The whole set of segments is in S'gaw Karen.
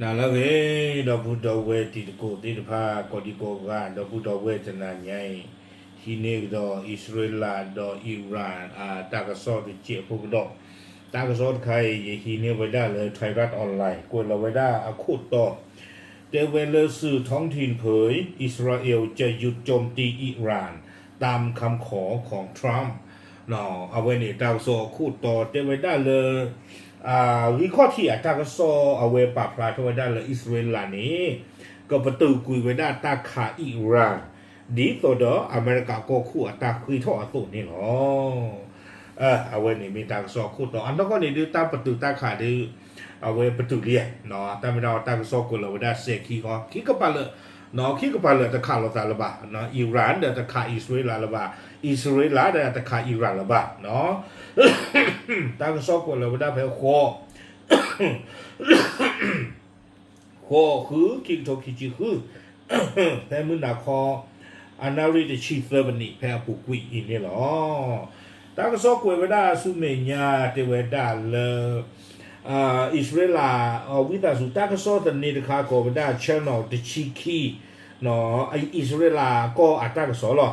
နၤလၢအဂ့ၤ ဒီပုၢ်ဒီဝဲၢ်တံၤသကိးသ့ၣ်တဖၣ် ကိးဒံကိးဂၤ ဒီပုၢ်ဒီဝဲၢ်တနၤညါအံၤ ဟံးန့ၢ်ကဒီး အံၣ်စရ့လးဒီး Iran အတၢ်ကစီၣ်တစဲးဖိကဒီး, တၢ်ကစီၣ်တခါအံၤ ယဟံးန့ၢ်ဝဲဒၣ်လၢ Thairath Online ကွဲးလီၤဝဲဒၣ်အခိၣ်တီ တဲဝဲလၢ สื่อท้องถิ่นเผย อิสราเอลจะหยุดโจมตีอิหร่านตามคำขอของทรัมป์ အဝဲန့ၣ်တၢ်ကစီၣ်အခိၣ်တီတဲဝဲဒၣ်လၢ ဂံၢ်ခီၣ်ထံးအတၢ်ကစီၣ် အဝဲပာ်ဖျါထီၣ်ဝဲဒၣ်လၢအံၣ်စရ့လးန့ၣ် ကပတုာ်ကွံာ်ဝဲဒၣ်တၢ်ခးအံၣ်ရၣ် ဒ်သိးဒီးအမဲရကၤကီၢ်ခိၣ်အတၢ်ဃ့ထီၣ်အသိးန့ၣ်လီၤ. အဝဲန့ၣ်မ့ၢ်တၢ်ကစီၣ်အခိၣ်တီ အနီၢ်ကီၢ်န့ၣ်ဒုးတၢ်ပတုာ်တၢ်ခးဒုး အဝဲပတုာ်လံ, တၢ်မ့ၢ်တၢ်တၢ်ကစီၣ်ကွဲးလီၤဝဲဒၣ်စဲးခံဃီ ခံကပၤလၢာ်, ခံကပၤလၢာ်တခးလိာ်သးလၢၤဘၣ်, အံၣ်ရၣ်ဒီးတခးအံၣ်စရ့လးလၢၤဘၣ်, အံၣ်စရ့လးဒီးတခးအံၣ်ရၣ်လၢၤဘၣ်, တၢ်ကစီၣ်ကွဲးလီၤဝဲဒၣ်ဖဲဃီ ဃိးဃု ခံကထိခံဆံဃု ဖဲမုၢ်နၤခီ အနၣ်ရံၣ်တဆံသၢပနံး ဖဲအပူၤကွံာ်အံၤန့ၣ်လီၤ. တၢ်ကစီၣ်ကွဲးဝဲဒၣ်ဆူမဲာ်ညါတဲဝဲဒၣ်လၢ အံၣ်စရ့လး ဝံသးစူၤ တၢ်ကစီၣ်သန့တခါကိးဝဲဒၣ် channel တဆံခံ အံၣ်စရ့လးကီၢ်အတၢ်ကစီၣ်လီၤ.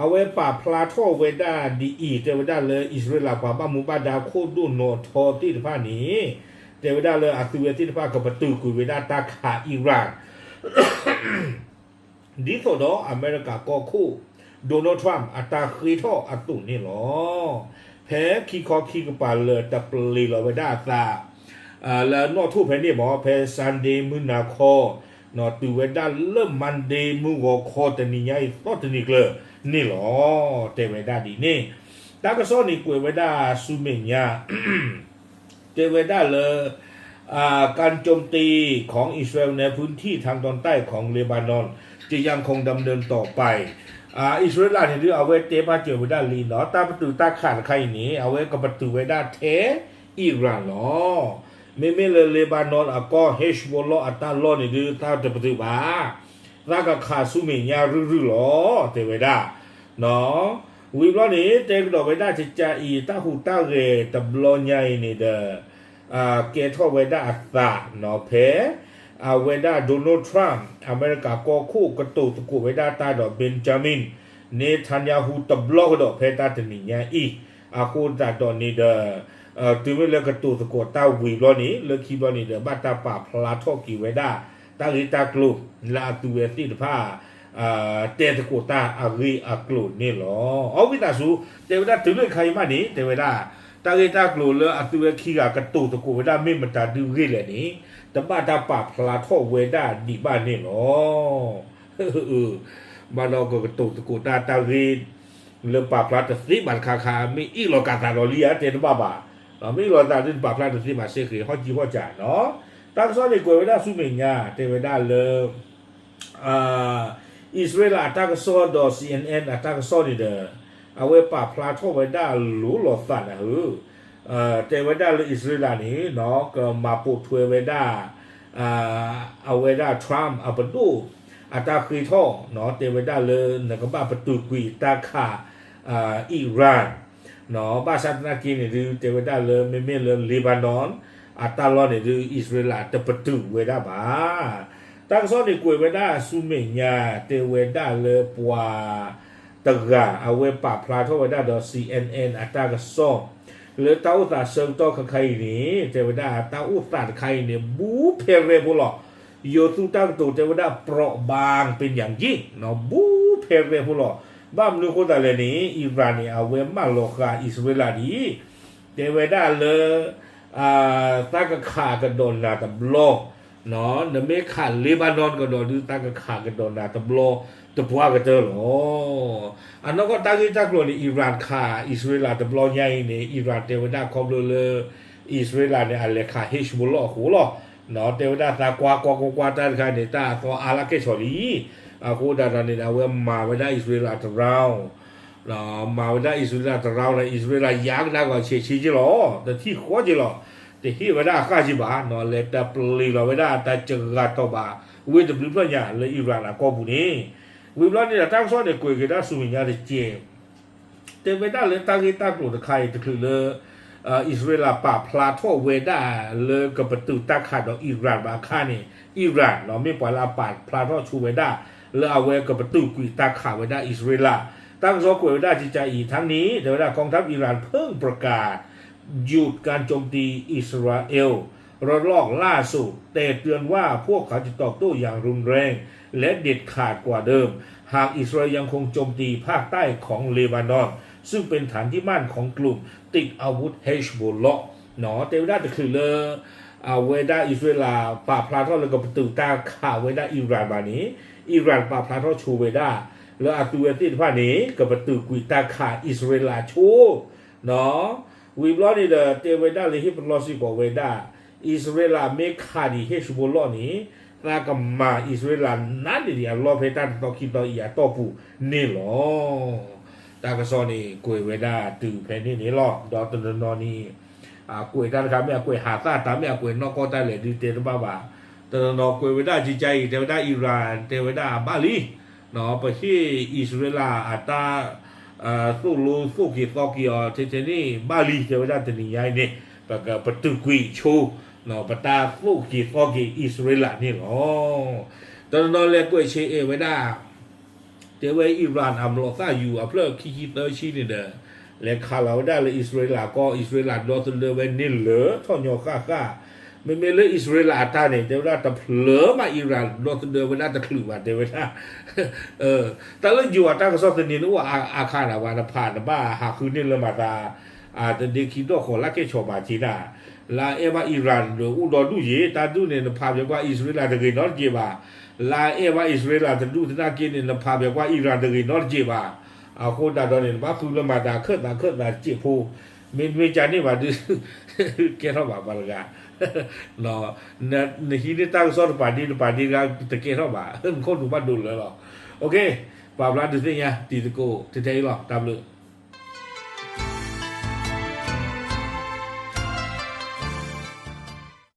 အဝဲပာ်ဖျါထီၣ်ဝဲဒၣ်ဒ်အံၤ တဲဝဲဒၣ်လၢအံၣ်စရ့လးပှၤဘၣ်မူဘၣ်ဒါခိၣ်ဒိၣ်နီၢ်ထီသ့ၣ်တဖၣ်န့ၣ် တဲဝဲဒၣ်လၢအသုဝဲသ့ၣ်တဖၣ်ကပတုာ်ကွံာ်ဝဲဒၣ်တၢ်ခးအံၣ်ရၣ် ဒ်သိးဒီးအမဲရကၤကီၢ်ခိၣ် Donald Trump အတၢ်ဃ့ထီၣ်အသိးန့ၣ်လီၤ. ဖဲခံခီခံကပၤလၢာ်တပျ့ၤလီၤဝဲဒၣ်အသး လၢအနီၣ်ထိၣ်ဖဲန့ၣ်မ့ၢ် ဖဲ Sunday မုၢ်နၤခီ တုၤဝဲဒၣ်လၢ Monday မုၢ်ဂီၤခီတနံၤညါအံၤသီတနံၤကျၢၤန့ၣ်လီၤ. တဲဝဲဒၣ်ဒ်န့ၣ် တၢ်ကစီၣ်န့ၣ်ကွဲးဝဲဒၣ်ဆူမဲာ်ညါ တဲဝဲဒၣ်လၢ การโจมตีของอิสราเอลในพื้นที่ทางตอนใต้ของเลบานอนจะยังคงดำเนินต่อไป အံၣ်စရ့လးန့ၣ်ဒုး အဝဲတဲပာ်စၢၤဝဲဒၣ်လံဒီး တၢ်ပတုာ်တၢ်ခးတခါအံၤန့ၣ် အဝဲကပတုာ်ဝဲဒၣ်ထဲအံၣ်ရၣ်လီၤ. မ့မ့ၢ်လၢ Lebanon အကီၢ် Hezbollah အတၢ်လီၢ်န့ၣ်ဒုး တၢ်တပတုာ်ဘၣ် သးကခးဆူမဲာ်ညါရုၢ်ရုၢ်လီၤ တဲဝဲဒၣ် ဝံၤဘျီန့ၣ် တဲကဒီးဝဲဒၣ်ကကးအံၤ တၢ်ဟူးတၢ်ဂဲၤတဘျီညါအံၤန့ၣ်ဒီး ကဲထီၣ်ဝဲဒၣ်အသးဖဲ အဝဲဒၣ် Donald Trump အမဲရကၤကီၢ်ခိၣ်ကတိၤသကိးဝဲဒၣ်တၢ်ဒီး Benjamin Netanyahu တဘျီကဒီးဖဲတၢ်တနံၤညါအံၤ အဃိသတးဒီးန့ၣ်ဒီး တုၤမ့ၢ်လၢကတိၤသကိးတၢ်ဝံၤဘျီန့ၣ် လၢခံဘျီန့ၣ်ဒီး ဘၣ်တၢ်ပာ်ဖျါထီၣ်က့ၤဝဲဒၣ် တၢ်ဂ့ၢ်တၢ်ကျိၤလၢအသုဝဲသ့ၣ်တဖၣ် တဲသကိးတၢ်အဂ့ၢ်အကျိၤန့ၣ်လီၤ. အဝံသးစူၤ တဲဝဲဒၣ်တုၤလၢခါအံၤမးန့ၣ် တဲဝဲဒၣ် တၢ်ဂ့ၢ်တၢ်ကျိၤလၢအသုဝဲခံဂၤကတိၤသကိးဝဲဒၣ်မ့ၢ်မတၤဒုဂ့ၢ်လဲၣ်န့ၣ် တဘၣ်တၢ်ပာ်ဖျါထီၣ်ဝဲဒၣ်ဒံးဘၣ်န့ၣ်လီၤ. ဘၣ်ဒီးကကတိၤသကိးတၢ်တၢ်ဂ့ၢ် လၢပာ်ဖျါတသ့ဘၣ်တခါခါ မ့ၢ်အ့ၣ်လိာ်ကးသးဒီးလံဧါ တဲတဘၣ်ဘၣ်, မ့ၢ်အ့ၣ်လိာ်သးဒုးတပာ်ဖျါတသ့ဘၣ်စ့ၢ်ကီး ဟီၣ်ကံဟီၣ်ကးနီၤ. တၢ်ကစီၣ်န့ၣ်ကွဲးဝဲဒၣ်ဆူမဲာ်ညါ တဲဝဲဒၣ်လၢ အံၣ်စရ့လးအတၢ်ကစီၣ်ဒီး စီၣ်အ့ၣ်အ့ၣ် အတၢ်ကစီၣ်န့ၣ်ဒီး အဝဲပာ်ဖျါထီၣ်ဝဲဒၣ်လိၤလိာ်သးနၤဧၢ, တဲဝဲဒၣ်လၢအံၣ်စရ့လးန့ၣ် ကမၤပိာ်ထွဲဝဲဒၣ် အဝဲဒၣ် Trump အပဒိၣ် အတၢ်ဃ့ထီၣ် တဲဝဲဒၣ်လၢနကဘၣ်ပတုာ်ကွံာ်တၢ်ခး Iran ဘၣ်ဆၣ်သနာ်က့န့ၣ်ဒုး တဲဝဲဒၣ်လၢမ့မ့ၢ်လၢ Lebanon အတၢ်လီၢ်န့ၣ်ဒုး အံၣ်စရ့လးတပတုာ်ဝဲဒၣ်ဘၣ်. တၢ်ကစီၣ်န့ၣ်ကွဲးဝဲဒၣ်ဆူမဲာ်ညါ တဲဝဲဒၣ်လၢပှၤတဂၤ အဝဲပာ်ဖျါထီၣ်ဝဲဒၣ်ဒီး စီၣ်အ့ၣ်အ့ၣ် အတၢ်ကစီၣ် လၢတၢ်အိၣ်သးဆၢကတီၢ်ခဲခါအံၤန့ၣ် တဲဝဲဒၣ်တၢ်အိၣ်သးတခါအံၤန့ၣ် ဘူးဖဲရဲၣ်ဖိလီၤ. ယိၤသူတၢ်ကတိၤတဲဝဲဒၣ် เปราะบางเป็นอย่างยิ่ง ဘူးဖဲရဲၣ်ဖိလီၤ. ဘၣ်မနုၤအဃိသတးလဲၣ်န့ၣ် Iran န့ၣ် အဝဲမၢလီၤဃာ်အံၣ်စရ့လးဒ်အံၤ တဲဝဲဒၣ်လၢ သးကခးကဒီးနၤတဘျီ, နမ့ၢ်ခး Lebanon ကဒီးဒုး သးကခးကဒီးနၤတဘျီ တပှၢ်ကတၢၢ်လီၤ. အနီၢ်ကီၢ်တၢ်ဂ့ၢ်တၢ်ကျိၤန့ၣ် Iran ခးအံၣ်စရ့လးတဘျီညါအံၤန့ၣ် Iran တဲဝဲဒၣ်ခီဖျိလၢ အံၣ်စရ့လးန့ၣ် အလဲၤခး Hezbollah အဃိလီၤ. တဲဝဲဒၣ်သးကွၢ်ကွၢ်ကွၢ်ကွၢ်တၢ်တခါန့ၣ် တၢ်အသီအါလၢကဲၣ်ဆိးလံ. အဃိဒၣ်ဒီးန့ၣ် အဝဲမၤဝဲဒၣ်အံၣ်စရ့လးတ round မၤဝဲဒၣ်အံၣ်စရ့လးတ round လၢ အံၣ်စရ့လးယါကဒါကီးဆဲးဆ့က့လီၤ. တထံၣ်ဃီက့လီၤ. တဟ့ၣ်ဝဲဒၣ်အဃၣ်က့ဘၣ်, လဲၤတပျ့ၤလီၤဝဲဒၣ်အတၢ်စှၤတီၤဘၣ် ဝ့ၢ်တဘျုးဖျၢၣ်ညါလၢ Iran အကီၢ်ပူၤန့ၣ်. ဝံၤဘျီန့ၣ်ဒီး တၢ်ကစီၣ်န့ၣ်ကွဲးက့ၤဒၣ်ဆူမဲာ်ညါတက့ၢ် တဲဝဲဒၣ်လၢတၢ်ဂ့ၢ်တၢ်ကျိၤတခါအံၤတချုးလၢ အံၣ်စရ့လးပာ်ဖျါထီၣ်ဝဲဒၣ်လၢကပတုာ်တၢ်ခးဒီးအံရၣ်ဘၣ်အခါန့ၣ် အံရၣ် မ့ၢ်ပှၤလၢအပာ်ဖျါထီၣ်ဆိဝဲဒၣ် လၢအဝဲကပတုာ်ကွံာ်တၢ်ခးဝဲဒၣ်အံၣ်စရ့လး. တၢ်ကစီၣ်ကွဲးဝဲဒၣ်ကကးအံၤ ทั้งนี้ တဲဝဲဒၣ် กองทัพอิหร่านเพิ่งประกาศหยุดการโจมตีอิสราเอล ระลอกล่าสุด แต่เตือนว่าพวกเขาจะตอบโต้อย่างรุนแรงและเด็ดขาดกว่าเดิม หากอิสราเอลยังคงโจมตีภาคใต้ของเลบานอน ซึ่งเป็นฐานที่มั่นของกลุ่มติดอาวุธเฮชโบลลอห์ တဲဝဲဒၣ်တချုးလၢ အဝဲဒၣ်အံၣ်စရ့လး ပာ်ဖျါထီၣ်လၢကပတုာ်တၢ်ခးဝဲဒၣ်အံရၣ်ဘၣ်န့ၣ် အံရၣ်ပာ်ဖျါထီၣ်ဆိဝဲဒၣ် လၢအသုဝဲသ့ၣ်တဖၣ်န့ၣ် ကပတုာ်ကွံာ်တၢ်ခးအံၣ်စရ့လးဆိ ဝံၤဘျီန့ၣ်ဒီး တဲဝဲဒၣ်လၢဟ့ၣ်ပလီၢ်စ့ၢ်ကီးဝဲဒၣ် အံၣ်စရ့လးမ့ၢ်ခးဒံး ဟ့ၣ်ၡဘိလီၢ်န့ၣ် သးကမၤအံၣ်စရ့လးနးန့ၢ်ဒံးအလီၢ်ဖဲတၢ်တသီခံသီအံၤအတီၢ်ပူၤန့ၣ်လီၤ. တၢ်ကစီၣ်န့ၣ် ကွဲးဝဲဒၣ်တုၤဖဲန့ၣ်န့ၣ်လီၤ. ဒီးတနီၤနီၤန့ၣ် အကွဲးတၢ်တခါ မ့ၢ်အကွဲးဟးသၣ်တၢ် မ့ၢ်အကွဲးနီၢ်ကီၢ်တၢ်လဲၣ်ဒုးတဲတဘၣ်ဘၣ်. တနီၤနီၤကွဲးဝဲဒၣ်ကကးအံၤ တဲဝဲဒၣ်အံရၣ် တဲဝဲဒၣ်အဘၣ်လံ ပဟ့ၣ်အံၣ်စရ့လးအတၢ် သိၣ်လိသိၣ်က့ၤသီက့ၤအီၤ ထဲထဲန့ၣ် ဘၣ်လံ တဲဝဲဒၣ်တနံၤညါအံၤန့ၣ် ပကပတုာ်ကွံာ်ဆိ ပတၢ်သိၣ်က့ၤသီက့ၤအံၣ်စရ့လးန့ၣ်လီၤ. တနီၤနီၤလဲၤကွဲးဆဲးအဲၣ်ဝဲဒၣ် တဲဝဲအံရၣ်အမျိာ်သၣ်ယူၤအဖျၢၣ်ခံဆံသၢဆံန့ၣ်ဒီး လဲၤခးလီၤဝဲဒၣ်လၢအံၣ်စရ့လးကီၢ် အံၣ်စရ့လးဒီသဒၢဝဲန့ၣ်လၢထီၣ်ညီဃၣ်ဃၣ် မ့မ့ၢ်လၢအံၣ်စရ့လးအတၢ်န့ၣ် တဲဝဲဒၣ်တဖျၢၣ်မးအံရၣ်ဒီသဒၢဝဲဒၣ်တချုးဘၣ် တဲဝဲဒၣ် တၢ်လၢယိၤအတၢ်ကစီၣ်သန့န့ၣ်အိၣ်အခါနၤဘၣ် နဖးနဘၣ်ဟးဃုန့ၢ်လၢမၤသး တဒ့ခံဒီၣ်ဃီၤလၢကဲၣ်ဆိးဘၣ်က့နၤ လၢအအဲၣ်ဘၣ်အံရၣ်ဒီးအိၣ်ဒီဒူၣ်ယ့ၤ တၢ်ဒူၣ်န့ၣ် နဖးပၠးကွၢ်အံၣ်စရ့လးတဂ့ၤနီတက့ၢ်ဘၣ် လၢအအဲၣ်ဘၣ်အံၣ်စရ့လးတဒူၣ်သနာ်က့န့ၣ် နဖးပၠးကွၢ်အံရၣ်တဂ့ၤနီတက့ၢ်ဘၣ် အဃိသတးဒီးန့ၣ် နဘၣ်ဃုလၢမၤသးခၢၣ်သးခၢၣ်သးစဲးဖိ မ့တမ့ၢ်ကန့ၣ်ဘၣ်ဒုး ကဲထီၣ်ဘၣ်ပှၤတဂၤ နဟံးန့ၢ်တၢ်ကစီၣ်တပၤဒ့တပၤဒ့တဂၤတကဲထီၣ်ဘၣ် နခိၣ်နူာ်ဘၣ်ဒိးလၢလီၤ ပာ်ဖျါဒုးသ့ၣ်ညါတံၤသကိးထဲထဲအံၤလီၤ တၢ်ဘျုး